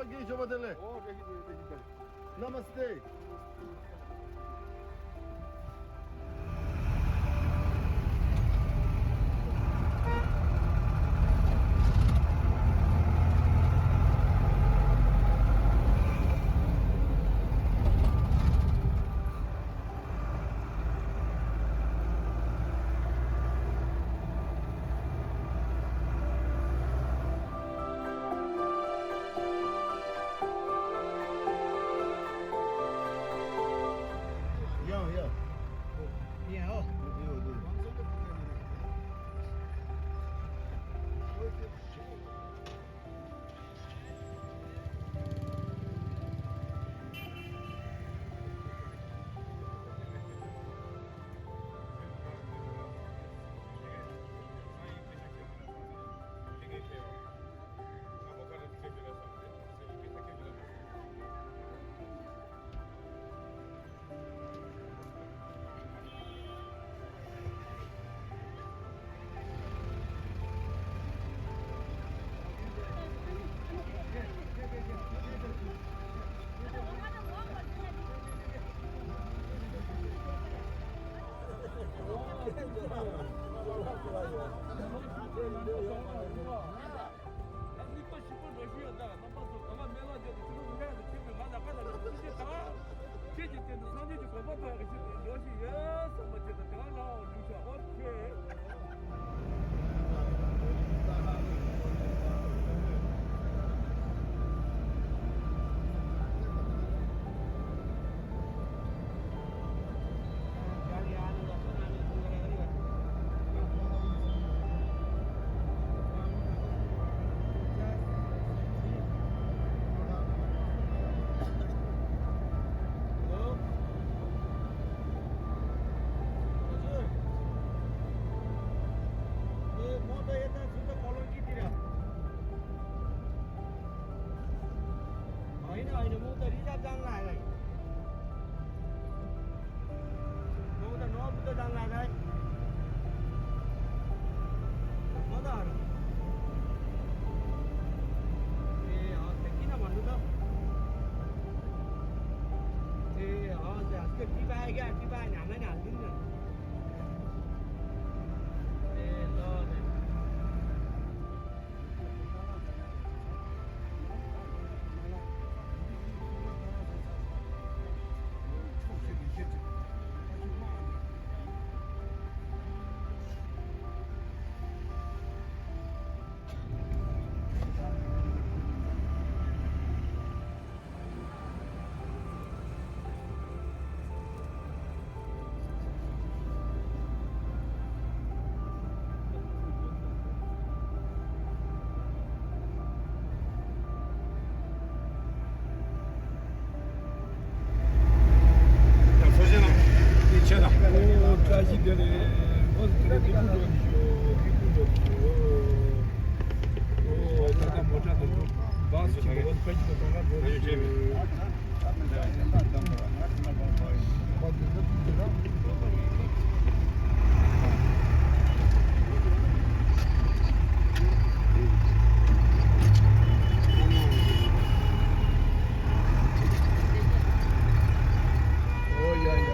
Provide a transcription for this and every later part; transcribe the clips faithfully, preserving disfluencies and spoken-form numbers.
ཨོ་བཀྲ་ཤིས་བདེ་ལེགས། བཀྲ་ཤིས་བདེ་ལེགས། Namaste. ད་གླིང་པ་ཞིག་པོ་འགྲོ་བཞིན་ཡོད། ད་རྣམ་པ་ཚོ་གང་ལ་སྨོན་ལམ་བརྒྱབ་སྟེ་ཆུ་ཚོད་ལྔ་དང་ཕྱིན་པའི་ང་ལ་ཁ་ལ་ལ་ཆུ་ཚོད་དང་ཁྱེད་ཀྱི་སྟེང་དུ་སངས་རྒྱས་ཀྱི་གོ་འཕང་ཐོབ་ཡག་གི་ཆེད་དུ་འགྲོ་བཞིན་ཡོད་བསམ་པ་བྱས་ཏེ་དེ་ག་ལ་འོ་འགྲུལ་ཤོག་ཨོ་ཁེ། होइन, होइन, म त रिजर्भ जान लागेको है। म त नबुझ जान लागेको है। म त हर-, ए, अँ, त्यो किन भन्नु त? ए, अँ, त्यो, त्यो टिपा आयो क्या, टिपा आयो भने हामीलाई नि हालिदिनु न। ए, ल, ल। བཀྲ་ཤིས་བདེ་ལེགས། ཨོ་ད་ལྟ་མོ་ཊ་དང་བཱས་ཀྱི་ཨོ་ཕ་གི་ཐོག་ལ་འགྲོ་རེད། ཨོ་ཡ་ཡ།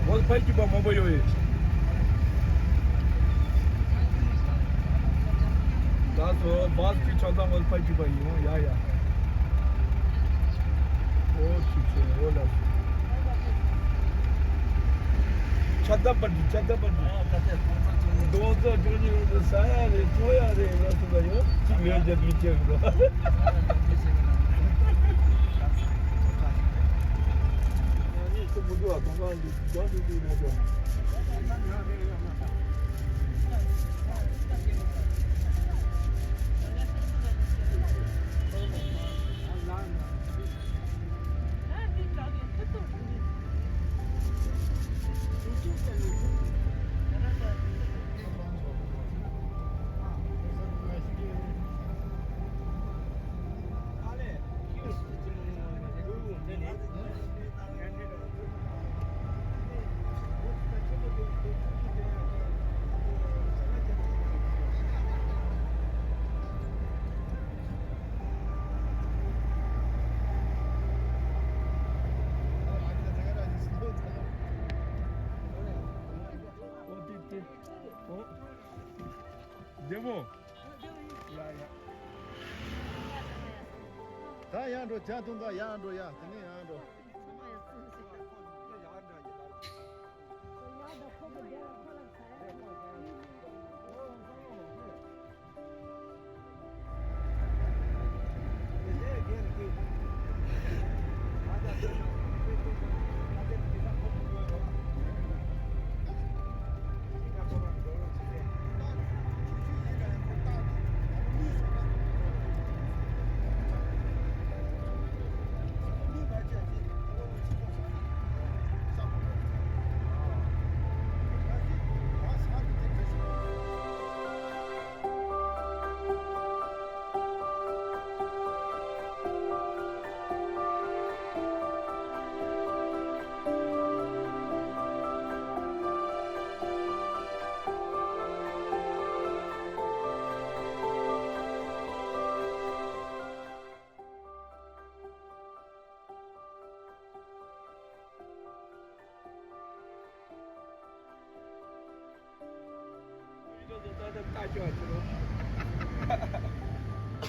ཨོ་ཕ་གི་པ་མང་པོ་ཡོད་ཡོད། ད་སོ་བཱས་ཀྱི་ཆ་ཚང་ཨོ་ཕ་གི་པ་ཡོང་ཡ་ཡ། ཨོ་ཆི་ཆི་ཨོ་ལ། ཆ་ད་པ་འདི་ཆ་ད་པ་འདི། རྡོ་རྩ་འགྲོ་ནི་རེད། ཟ་ཡ་རེད། འཐུང་ཡ་རེད་ལ་སོ་ད་ཡོད་ཅིག་ལས་རྒྱབ་མི་བྱེད་རོ། ཨ་ནི་སུ་མི་འདུག་ཨ། གང་གང་འདུག་གང་འདུག་འདུག་ན་ཀྱང་། མོ། ཡ་ཡ། ད་ཡར་འགྲོ། ཇ་འཐུང་ག་ཡར་འགྲོ་ཡ། དེ་ནས་ཡར་འགྲོ།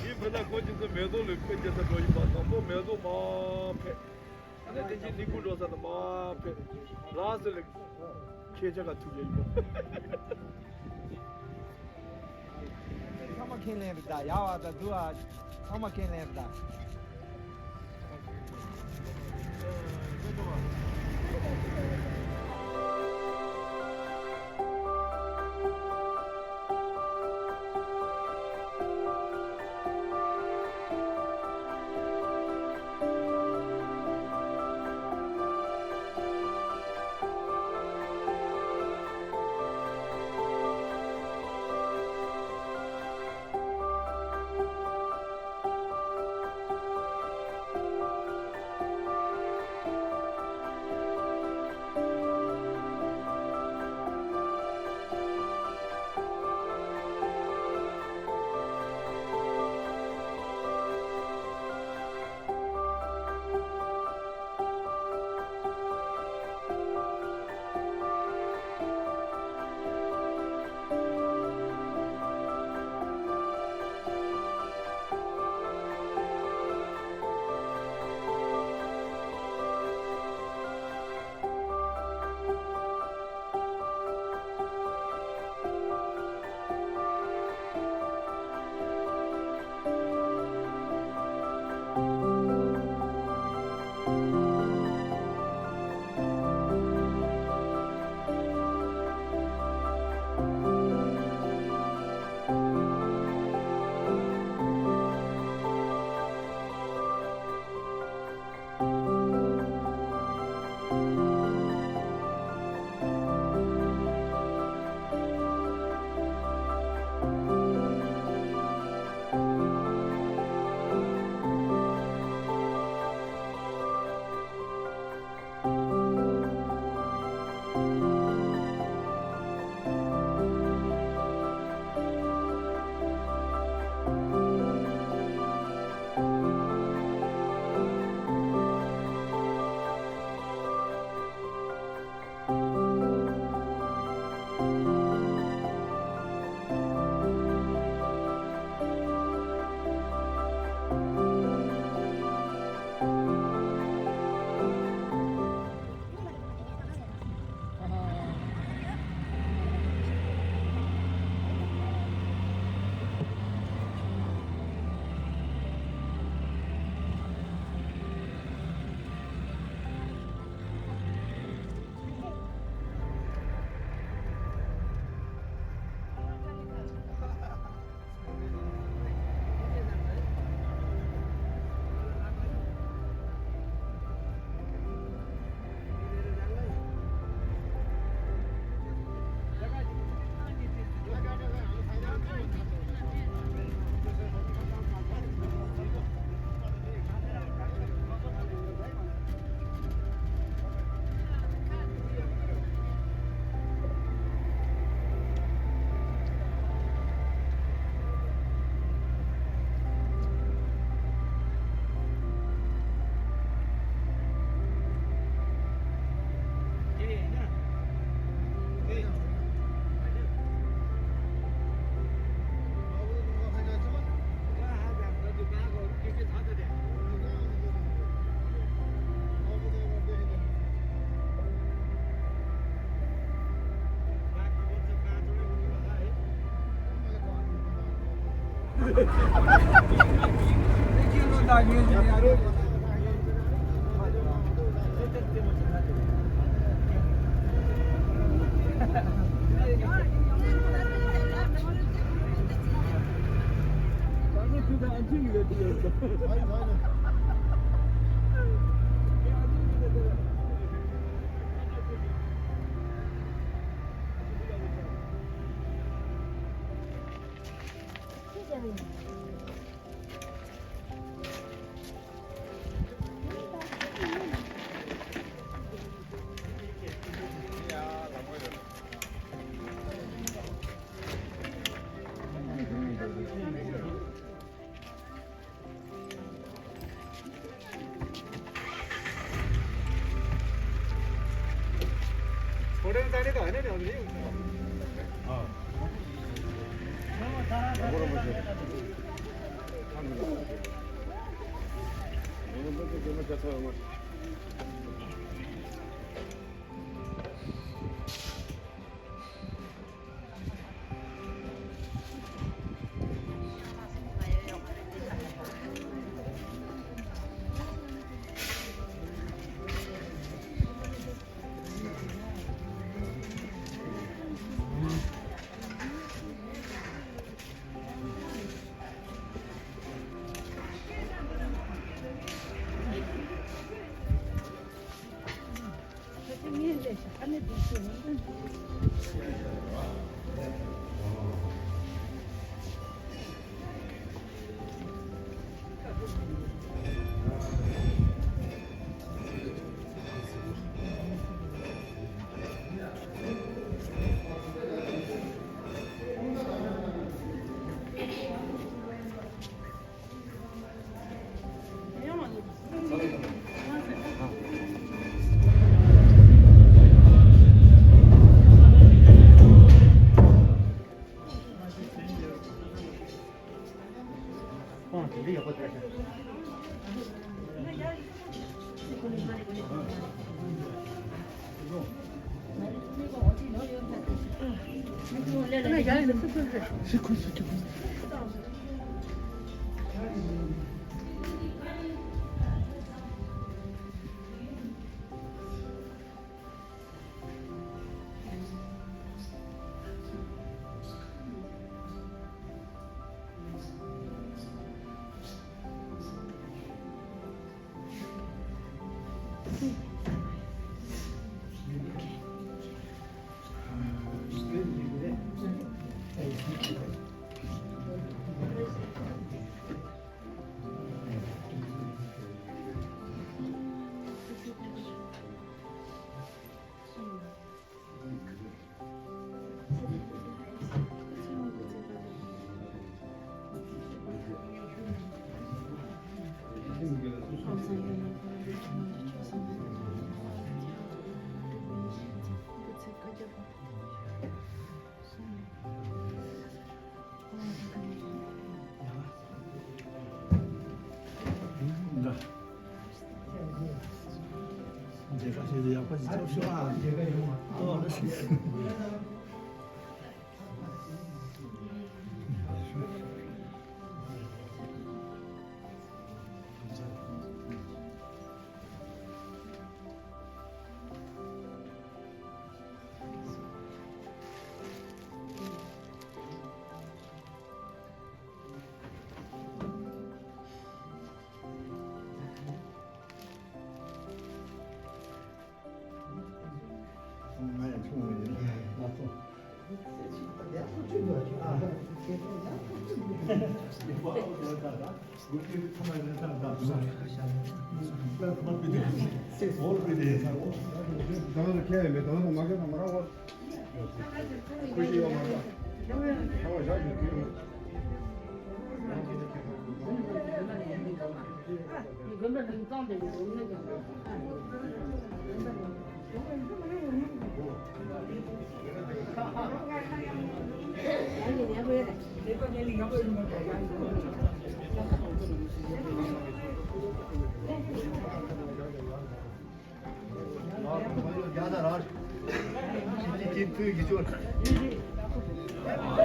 ཡིན་ཕ་ན་ཁོ་ཅི་ཚོ་མེ་ཏོག་ལས་ཁོ་ཅི་ཚོ་འགྲོ་ཡིན་པ་དང་པོ་མེ་ཏོག་མ་ཕེབས། ཨ་ནི་དེ་བཞིན་ནི་ཀུན་འགྲོ་ས་དང་མ་ཕེབས། ལགས་སོ་ལེགས། ཁྱེད་ཅག་ག་ཐུག་ཡ་ཡིན་པ། ཚང་མ་ཁས་ལེན་རེད་ད། ཡ་བ་ད་དུ་ཨ། ཚང་མ་ཁས་ལེན་རེད་ད།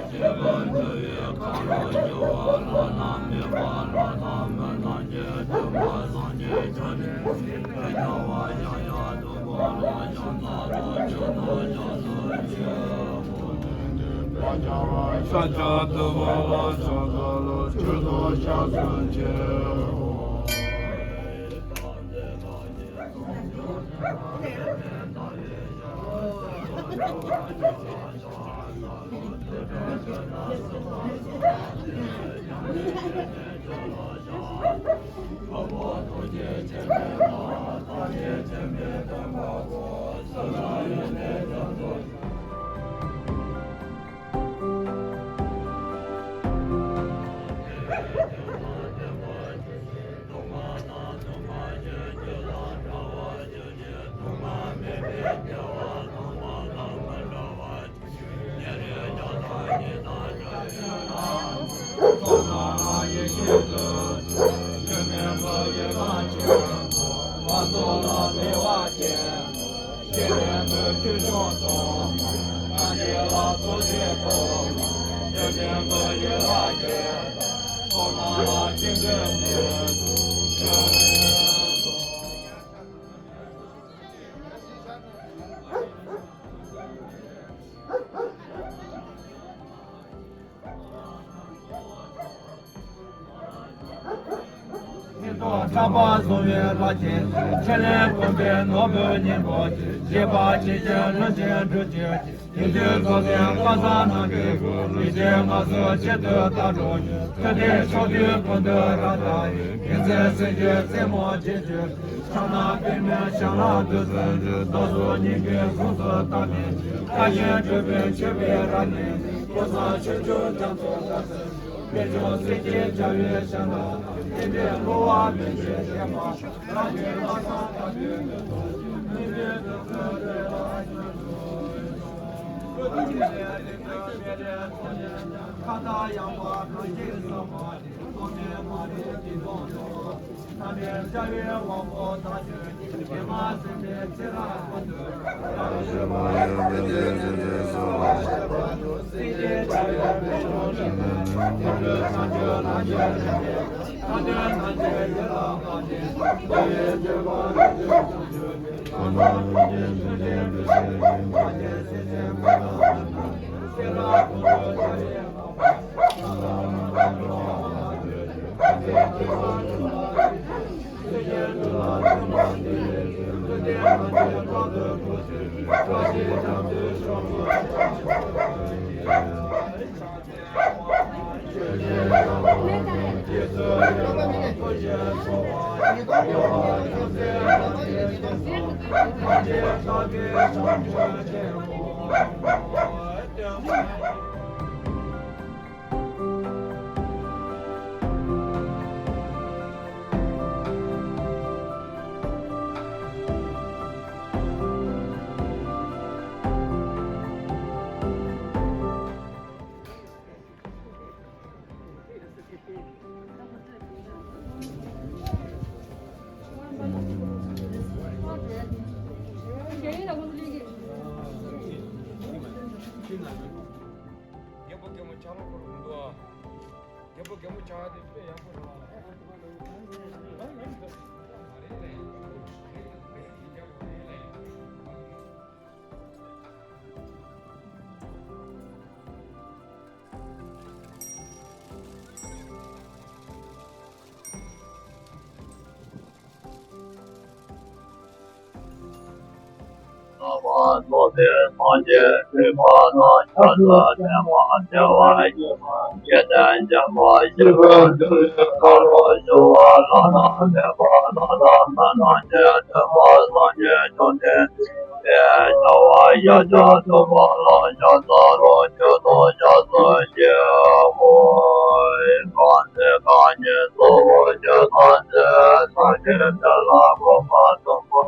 ས་སྐྱ་བདེ་བ་ལ་ཕྱག་འཚལ་ལོ། ཆོས་སོགས་སྐྱབས་སུ་མཆི། ཐེག་མཆོག་གྲགས་པ་བཟུང་བའི་ལྷ་ཆེན། ཕྲིན་ལས་ཀུན་པའི་ནོར་བུ་སྙིང་པོ་ཆེ། བཞད་པ་ཇི་བཞིན་ལྷུན་གྱིས་གྲུབ་གྱུར་ཅིག། ཡིད་འགྱུར་རྫོགས་ལྡན་བཀའ་གསང་རྣམ་པའི་སྐུ། ལུས་ཅན་ངལ་གསོ་གཅིག་ཏུ་བདག་སྒྲོལ་ཞིང་། ཐུབ་བསྟན་ཕྱོགས་དུས་ཀུན་ཏུ་རབ་ལྟ་བའི། མཁྱེན་བརྩེ་སེམས་ཀྱི་རྩེ་མོ་འབྱེད་གྱུར་ཅིག། ཕྱག་ན་པདྨོ་ཞབས་ལ་བདུད་རྩི་འཛིན། བདག་སོགས་སྙིང་གའི་གཟུགས་སུ་བལྟ་མིན་འགྱུར། བཀའ་བཞིན་སྒྲུབ་པའི་མཆོད་པའི་རབ་གནས་ཀྱིས། ཀུན་བཟང་ཆོས་སྐྱོང་རྒྱ་མཚོ་ལྟར་གསལ། དཔལ་འབྱོར་སྲིད་ཀྱི་བྱ་བའི་ཞབས་ལ་བསྟེན། དེ་འདྲའི་བསླུ་བ་མི་འབྱེད་བདེན་པ། རང་གི་ལྷག་བསམ་དག་པའི་ཀུན་ཏུ་སྤྱོད། མི་ལུས་དུས་ཚོད་རེ་ལ་ཉོན་དུ་གསོལ། ཀུན་གྱི་ལས་རིགས་ཀུན་མེ་རེ་མཚོ་ཡན་ཆད། ཁ་དར་ཡངས་པ་གངས་ཀྱི་ས་མ་ཏིག། ཐོགས་མེད་མ་རིག་སྡིག་སྟོང་དུ། ཐ་མལ་བྱ་བའི་དབང་པོ་དག་གྱུར་ཅིག། བདེ་བ་སེམས་དཔའི་ཚེ་རབས་ཀུན་ཏུ། རྒྱལ་པོ་རྒྱལ་མོ་ཆགས་ལོག་པར་མི་འདུག་ཨ། རྒྱལ་པོ་རྒྱལ་མོ་ཆགས་དེ་དཔེ་ཡག་པོ་རེད་བ། ལྷག་པར་རྫོགས་པའི་སངས་རྒྱས་གྲུབ་པ་དང་། ཕྱག་རྒྱ་ཆེན་པོ་བདེ་བ་ཅན། སྐལ་ལྡན་འཇམ་དཔལ་ཞི་ཁྲོ་ཆོས་ཀྱི་ཁ་རོ་ཞུ་བ། བླ་ན་མེད་པ་ལྷ་དང་མི་དང་ཞིང་འདུས་པ་སངས་རྒྱས་བཅོམ་ལྡན་འདས་ཀྱི་བྱ་བ་ཤཱཀྱ་ཐུབ་པ་ལ་ཕྱག་འཚལ་ལོ། མཆོད་དོ་སྐྱབས་སུ་མཆིའོ། གང་ཚེ་རྐང་གཉིས་གཙོ་བོ་ཆེ། ཐམས་ཅད་སངས་རྒྱས་དེ་ལ་གོམས་པ་ཆེན་པོ།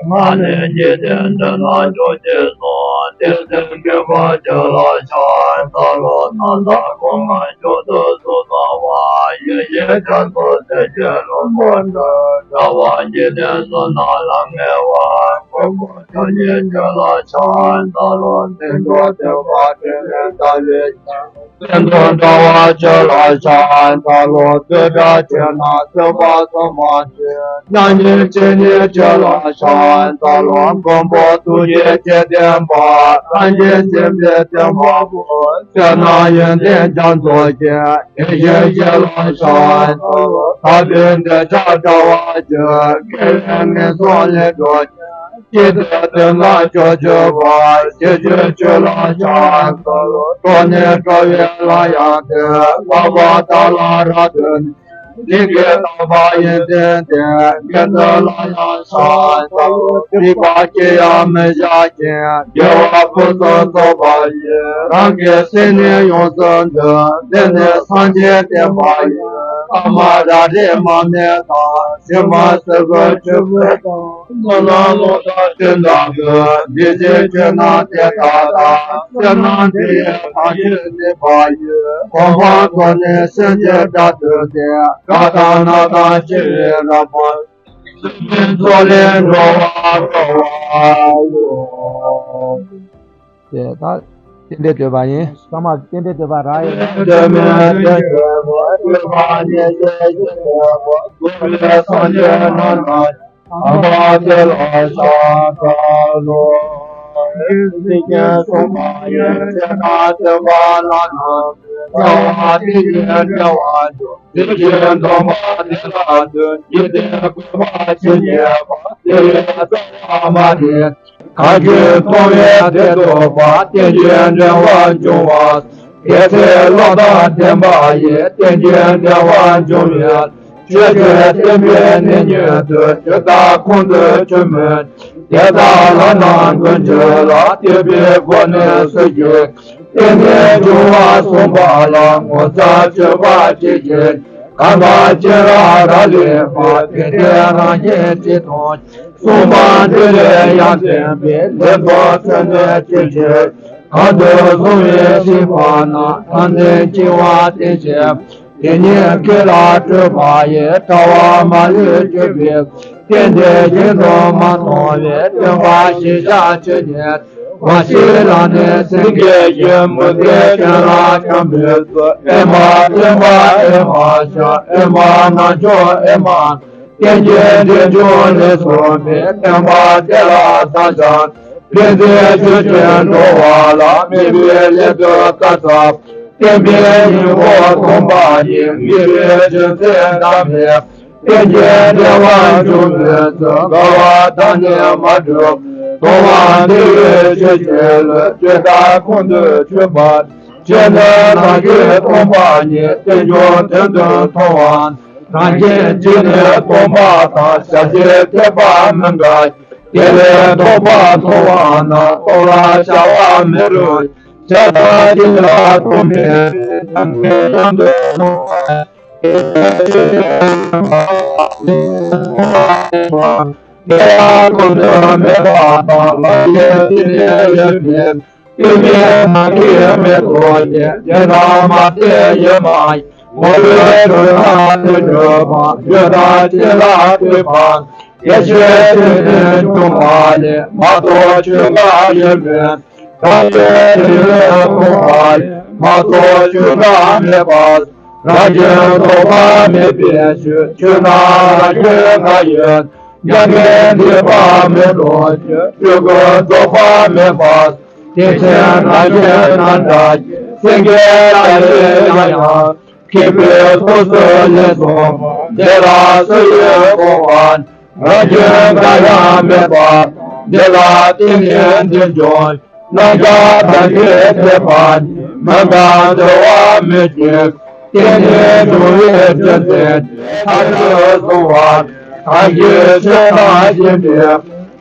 སྔར་ནས་འཇིག་རྟེན་འདི་ན་བཞུགས་ཀྱིས་གསུངས། དེང་སེམས་བསྐྱེད་པ་ཁྱོད་ལ་ཕྱག་འཚལ་ལོ། ནམ་མཁའ་གོང་མ་མཆོག་ཏུ་གཟུགས་བཟང་བ། ཡེ་ཤེས་རྒྱ་མཚོ་རྩེ་ལྡན་ལྷུན་པོ་འདྲ། བྱ་བ་འཇིག་རྟེན་གསུམ་ན་ལམ་ངེས་པ། མགོན་པོ་ཁྱོད་ཉིད་ཁྱོད་ལ་ཕྱག་འཚལ་ལོ། བདེ་འགྲོ་སྟོན་པ་ ལྟ་བའི་ཆ། སེམས་དང་འདྲ་བ་ཆོས་ལ་ཤར། ད་ལོ་རྩོད་གྲྭ་ཆོས་རྣམས་སེམས་པ་སོ་མ་ཆོས། མྱ་ངན་བྱེད་ནི་ཆོས་ལ་ཤར། ད་ལོ་མགོན་པོ་ཐུགས་རྗེ་ཆེ་བསྟན་པ། སངས་རྒྱས་ཆེན་པོའི་བསྟན་པ་པོ། ཆོས་རྣམས་ཡོན་ཏན་རྒྱ་མཚོ་ཆེ། དེ་བཞིན་གཤེགས་ལ་ཤར། ད་ལོ་ཐར་པའི་འདོད་ཆགས་བྲལ་བར་ཤོག་དགེ་བའི་ངན་སོང་ལས་གྲོལ་ཅིང་། སྐྱིད་སྡུག་དོན་དམ་ཕྱོགས་ཆོས་པ། ཤེས་བྱའི་ཆོས་ལ་ཤར། ད་ལོ་འགྲོ་ནས་འགྲོ་བའི་ལམ་ཡང་སྟོན། ལྷག་པར་བདག་ལ་རབ་སྟོན་ནས། ལས་ཀྱི་རྟག་པ་ཡོན་ཏན་ལྡན། དགེ་འདུན་ལ་ཡང་ཤར། ད་ལོ་སྡིག་པ་སྐྱེ་ཡང་མི་བྱ་ཞིང་། དགེ་བ་ཕུན་སུམ་ཚོགས་པ་ཡིས། རང་གི་སེམས་ནི་ཡོངས་སུ་འདུལ། འདི་ནི་སངས་རྒྱས་བསྟན་པ་ཡིན། ཨ་མ་ར་རི་མ་སྨད་དང་། ཞི་མ་སེར་པོ་ཆུ་བོ་དང་། ཀུན་ལ་ལོ་ཟླ་སྤྲིན་དང་པོ། འདི་ཕྱིར་ཆོས་རྣམས་དེ་ལྟར་བལྟ། སེམས་རྣམས་དེ་ཡི་དྭངས་བཅུད་གནས་པ་ཡིས། གོ་འཕང་མཐོང་ནས་སེམས་ཅན་དགྲ་བཏུལ་ཏེ། དགྲ་དང་ནགས་དང་ཆེ་བའི་རི་དྭགས། སེམས་ཅན་ཚོགས་ལས་འགྲོ་བ་སྒྲོལ་བ་ཡོད། དེ་ད་རྟེན་འབྲེལ་བསྟོད་པ་ཡིན། ཚང་མ་རྟེན་འབྲེལ་བསྟོད་པ་རག་ཡོད་ན། འདོད་མེད་བསྟན་བཅོས་པ། སྤྲུལ་པ་ཉེར་བཞི་ཞིག་ཡོད་པ། འགོག་པའི་སངས་རྒྱས་རྣམས་དང་། དམ་པ་དེ་ལ་ཕྱག་འཚལ་ལོ། ཚིག་རྒྱན་གསུངས་པ་ཡིན། ཞེ་སྡང་སྟོན་པ་ལ་ནི། རྩ་བ་བརྟན་ཅིང་འབྲེལ་བར་འབྱུང་། དེ་བཞིན་སྡོམ་པ་དེ་ལ་འདུད། འཇིག་རྟེན་བཀོད་པ་ཇི་སྙེད་པ། དེ་ཡི་རྩ་བ་མ་རིག་གང་ཞིག་མཐོང་བས་དེ་རྟོགས་པ། རྟེན་ཅིང་འབྲེལ་བར་འབྱུང་བ། དེ་ཚེ་བློ་དང་ལྡན་པ་ཡིས། རྟེན་ཅིང་འབྲེལ་བར་འབྱུང་བའི། ཆོས་ཀྱི་བསྟན་པའི་གནས་ཉིད་དུ། ཇི་ལྟར་ཁོང་དུ་ཆུད་མི། དེ་ལྟར་ལྷ་རྣམས་མགོན་ཁྱོད་ལ། བསྟོད་པའི་སྒོ་ནས་སུ་ཞིག་རྟེན་འབྲེལ་འབྱུང་བ་གསུངས་པ་ལ། ངོ་མཚར་སྤྱོད་པ་ཇི་བཞིན། གང་དག་སྤྱན་རས་རབ་གླིང་པ། དེ་འདྲའི་རང་བཞིན་གཅིག་མཐོང་། གསུངས་པ་འདི་ལས་ཡང་དྲན་པའི། ལན་དུ་མཚོན་ནས་ཅི་བྱེད། གང་དུ་བཟུང་བའི་ཤེས་པ་ན། ཐ་མལ་འཆིང་བ་བསྟེན་བྱེད་པ། དེ་ཉིད་སྐད་ལ་སྤྲོས་པ་ཡིས། དྲ་བ་མ་ལུས་གཅོད་པའི། རྟེན་འབྲེལ་གཞན་དུ་མ་མཐོང་བའི། སྟོན་པ་ཞེས་བྱ་ཆོས་ཉིད། མ་ཤེས་ལམ་ནས་སེང་གེ་བཞིན། མུ་སྟེགས་སྤྱན་རས་འཁྱམས་པའི་ཚུལ། ཨེ་མ་སྟོན་པ་ཨེ་མ་ཤོག་ཨེ་མ་རྣལ་འབྱོར་ཨེ་མ། རྟེན་ཅིང་འབྲེལ་འབྱུང་ལས་གསུངས་པའི། བསྟན་པ་དེ་ལ་མཚམས་བཞག་དེ་ཚེ་ཆོས་ཅན་འགྲོ་བ་ལ། དམིགས་པའི་སླད་དུ་བཀའ་སྩལ། བསྟན་པའི་སྙིང་པོ་སྟོང་པ་ཉིད། དམིགས་པའི་རྒྱུ་མཚན་དམ་པའི། རྟེན་ཅིང་འབྲེལ་བར་འབྱུང་བའི་ཚུལ། འགལ་བ་དག་ནི་མ་གྲུབ། སྟོང་པ་འདུལ་བའི་ཆོས་ཀྱི་བློས། ཇི་ལྟར་ཁོང་དུ་ཆུད་པ། ཆོས་ནི་རང་བཞིན་སྟོང་པ་ཉིད། རྟེན་འབྱུང་དོན་དུ་མཐོང་བ། རང་བཞིན་གཅིག་ནི་སྟོང་པ་དང་། བྱ་བྱེད་ཐེག་པ་མི་འགལ། དེ་ལས་ལྡོག་པ་མཐོང་བ་ན། རྟོགས་ལ་བྱ་བ་མི་རུང་། བྱས་པ་གཅིག་ལ་སྟོང་པའི་ཚུལ། ཐབས་མཁས་ཡང་དུ་མཐོང་བ། དེ་ལ་ཀུན་ཏུ་མེད་པ་དང་། ལམ་གྱི་སྟེང་ནས་ཡོད་པའི། སྟོང་པའི་ངང་གིས་མི་རྟོགས་ཤིང་། དེ་ན་མ་བརྟེན་ཡེ་མ་ཡིན། ངོ་བོས་གྲུབ་ན་དེ་གྲུབ་པ། ཡོད་དང་ཅི་ལ་ལྟོས་པ། དེ་ཕྱིར་དེ་ནི་འབྱུང་བ་ལས། མ་གཏོགས་ཆོས་འགའ་ཡོད་མིན། རང་བཞིན་དེ་ནི་སྟོང་པ་ལས། མ་གཏོགས་ཆོས་འགའ་མེད་པ། རང་བཞིན་རྟོགས་པ་མེད་པའི་ཕྱིར། ཆོས་རྣམས་རང་བཞིན་འགའ་ཡོད། མྱ་ངན་འདས་པ་མི་རྟོགས་ཕྱིར། ཆོས་ཀུན་རྫོགས་པ་མེད་པ། དེ་ཕྱིར་རང་བཞིན་རྣམ་དག་ཅིང་། སེང་གེ་ལྟ་བུའི་ཡང་ཡང་། མཁས་པའི་ཐུགས་སུ་ལེགས་གསུངས་པ། འདི་ལ་སུ་ཡིས་དགོངས་པ་ན། རང་བཞིན་འགའ་ཡང་མེད་པ་དང་། འདི་ལ་བརྟེན་ནས་འདི་འབྱུང་། རྣམ་གཞག་ཐམས་ཅད་འཐད་པ་ཉིད། མི་འགལ་འདུ་བ་མེད་ཅིང་། དེ་ནི་འབྱུང་བའི་རྒྱུ་མཚན་ཇི་ལྟར་གསུངས་པ། གང་ཞིག་ཆོས་རྣམས་ཞེན་པའི།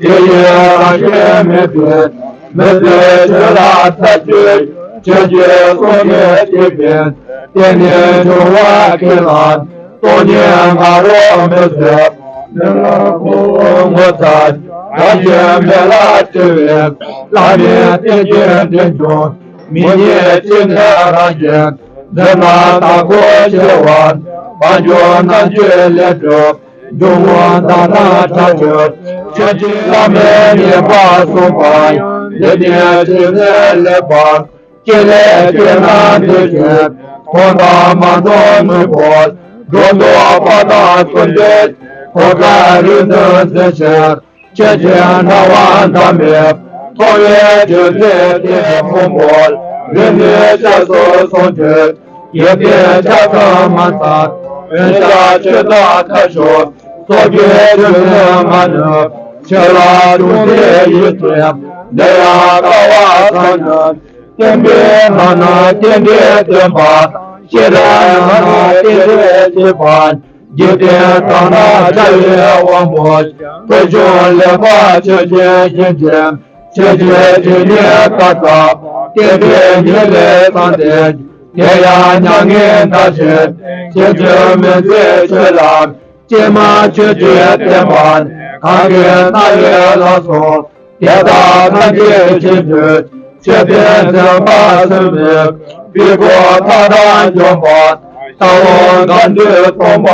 དེ་ཡི་རང་བཞིན་མེད་པའི་ཕྱིར། མི་འདོད་ཆོས་ལ་ཐག་ཆོད། ཆོས་ཀྱི་སྲོག་ནི་གཅོད་པའི། དེ་ནི་འབྱུང་བ་ཀུན་ལ། སྟོང་ཉིད་ང་རོ་མི་བཟོད། མི་ལ་ཁོ་བོ་ངོ་ཚ། རང་བཞིན་མེད་ལ་སྤྲོས་པའི། བླ་མེད་རྟེན་ཅིང་འབྲེལ་འབྱུང་། མི་རྙེད་སྤྱི་ནས་རང་བཞིན། འཛིན་རྣམ་དག་གོ་ཆེ་བ། བ་འཇོ་རྣམ་དཔྱོད་ལས་གྲུབ། འབྱུང་ཁུངས་དག་དང་བྲལ་ཕྱིར། ཆོས་ཀྱི་བླ་མེད་ངེས་པར་གསུངས་པ་ཡང་། འདི་ནི་ཆོས་ནི་ལེགས་པར། ཅི་ལས་ཀྱི་ནང་དུ་ཞིག་ཐོག་མཐའ་མ་འཛོམས་མི་བོར། འགྲོ་འདུག་པ་དང་ཀུན་འདུས་གོ་ཁ་རིག་འཛིན་འཛིན་ཕྱིར། ཆེ་ཆེ་ན་བ་འདམ་མེད་མཐོང་བའི་དུས་ཚེ་དེ་ཕུང་པོར་རིམ་གཉིས་ཆགས་སུ་སོང་དུས། ཡིད་བདེ་ཆགས་སུ་མ་ཚར་འོན་ཀྱང་ཆོས་དང་ཁ་ཕྱོགས། སོ་སྐྱེའི་དུས་ལས་མ་ནུབ་ཕྱི་ལ་ཅུང་ཟད་ཡིད་ཆེས་འདི་ཡང་དཀའ་བ་བཟང་ནི། བསྟན་པའི་ནང་ན་རྟེན་འབྲེལ་བསྟན་པ། བཤད་གྲྭའི་ནང་ན་རྟེན་འབྲེལ་བྱེད་པ། འཇིག་རྟེན་གང་ན་བྱ་བའི་དབང་པོ། ཐོས་བྱུང་ལེགས་པར་ཆོས་ཅན་ཡིན་ཅིང་། ཆོས་ཅན་དེ་ཉིད་བཀའ་སྩལ་བསྟན་པའི་ཉིད་ལས་བརྩམས་ཏེ། དེ་ཡང་མྱ་ངན་འདའ་ཕྱིར་ཕྱིན་ཅི་མི་འཛད་ཆོས་ལ། ཀྱེ་མ་ཆོས་ཀྱི་བསྟན་པ་གང་གི་རྣ་བའི་ལ་སོགས། དེ་དག་ཐམས་ཅད་མཁྱེན་དུས་ཆོས་པའི་འཛིན་པ་ཚུལ་མིན་པའི་སྒོ་མཐའ་དག་འཇོམས་པ། ལྟ་བ་འགལ་འདུ་སྟོང་པ་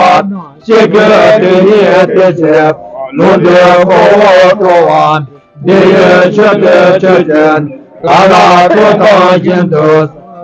ཤེས་དགོས་དེ་ཉིད་དེ་ཕྱིར། ལུང་འདི་ཁོ་བོ་སྤྲོ་བ། འདི་ཡི་ཆོས་འདི་ཆོས་ཅན། ལ་ལ་ཐོག་དང་བཞིན་དུ།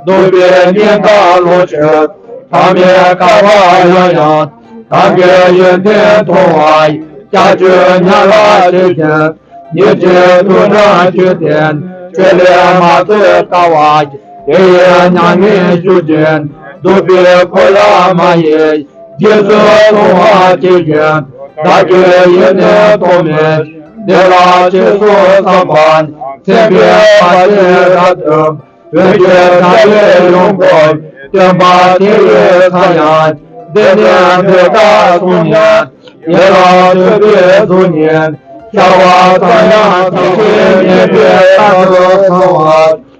འདུག་པའི་གཉེན་དག་ལོངས་སྤྱོད། ཐ་མའི་བསྐལ་པ་ཡང་ཡང་། གང་གི་ཡོན་ཏན་མཐོང་བ། ཀྱག་ཀྱོག་ཉག་ག་ཆོས་ཅན། ཉིན་བྱེད་དུས་ན་ཆོས་ཅན། ཆོས་ལས་མ་ཚོལ་ལྟ་བ། དེ་ཡི་མྱ་ངན་ཞུ་ཅིང་། འདུག་པའི་འཁོར་ལ་མ་ཡེངས། རྗེས་སུ་བཟུང་བ་ཇི་བཞིན། བདག་གི་ཡིད་ནི་ཐོགས་མེད། འདི་ལ་ཆོས་གསུངས་བསམ་པ། མཚན་དཔེ་བར་ཆད་རབ་འཇོམས། བོད་ཀྱི་དགྲ་ཡིས་ཡོངས་བསྐོར། སྟོན་པ་དེ་ཡི་ས་ཡང་། འདི་ནི་འདི་ལྟར་གསུངས་ནས། དེ་ལ་ཐོས་པའི་གཟུགས་བརྙན། ཤར་བ་ཙམ་ཡང་ཐེག་ཆེན་མིན་པའི་རྟགས་སུ་སོང་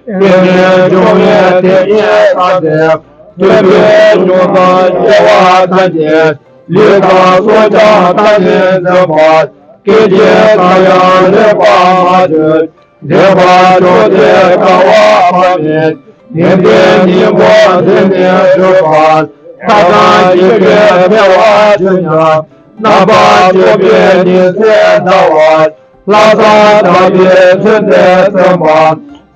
བ། དེ་ནི་འབྱུང་བའི་དེ་ཉིད་ཙམ་ཟད། ཐོས་པའི་མྱོང་དང་སྐྱེ་བ་ཐམས་ཅད། ལུས་དང་སྲོག་ཀྱང་ཐ་མི་འཛིན་པར། སྐད་ཅིག་ཙམ་ཡང་ལེགས་པར་མ་བཅོས། འདྲེན་པར་འགྱུར་ཏེ་དཀའ་བ་བར་མེད། ཉན་ཐོས་སྙིང་པོ་འདི་ནི་བསྒྲུབ་པར། ཐབས་དང་བཅས་པའི་འཕེལ་བ་ཆོས་ཉམས། རྣམ་པར་འཇོག་པའི་ཉིན་མཚན་ཟླ་བར། ལྷག་བསམ་དག་པའི་ཚུལ་འདི་བརྩོན་པ།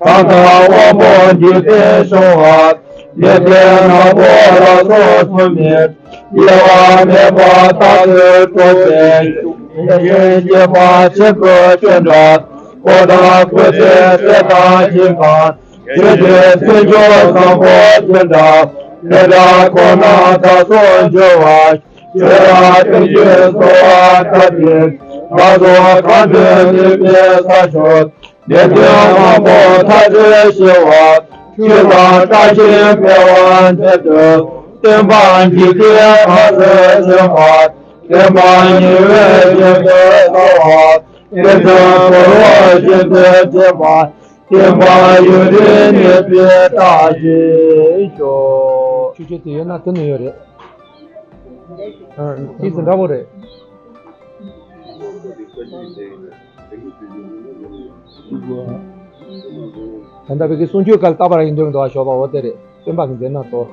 གང་དག་དབང་པོ་འཇིག་རྟེན་ཤོང་བ། ལེགས་ལྡན་ནག་པོ་ལ་སོགས་ཚུལ་མིན། དབྱེ་བ་མེད་པ་རྟག་ཏུ་སྤྲོ་བའི། ཡེ་ཤེས་སྐྱེས་པ་ཆེན་པོའི་སྤྱོད་འགྲོ། འཁོར་དང་སྐུ་ཚེ་ཚེ་དང་ཞིང་ཁམས། ཆོས་ཀྱི་ཚེ་མཇུག་བཟང་པོ་ཅི་འདྲ། དེ་འདྲ་ཁོ་ན་བདག་སོགས་འབྱོར་བ། ཆོས་ར་ཀུན་གྱི་གསོལ་བ་བཏབ་ཅིང་། བདག་སོགས་གང་དུ་གནས་པའི་ས་ཕྱོགས། ནད་གདོན་མང་པོ་མཐའ་བྲལ་ཞི་བ། ཆོས་དང་བཀྲ་ཤིས་འཕེལ་བར་མཛད་དུ། སྟོན་པ་འཇིག་རྟེན་གང་དུ་བྱོན་པ། བསྟན་པ་ཉི་འོད་བཞིན་དུ་གསལ་བ། བསྟན་འཛིན་འཁོར་ལོ་བཞིན་དུ་བསྟན་པ། བསྟན་པ་ཡུན་རིང་གནས་པའི་རྟགས་ཤིག་ཤོག་ཆོས་ཆོས་དེ་ཡོད་ན་དེ་ནི་ཡོད་རེད། ཨ། དེ་ཚོ་འདྲ་པོ་རེད། ད་ལྟ་བོད་ཀྱི་གསུང་ཆོས་སྐབས་རྟག་པར་ཡིན་དོན་འདུག་ཨ། ཞོགས་པ་འོ་དེ་རེད། སྟོན་པ་གི་མཛད་རྣམ་ཚོ།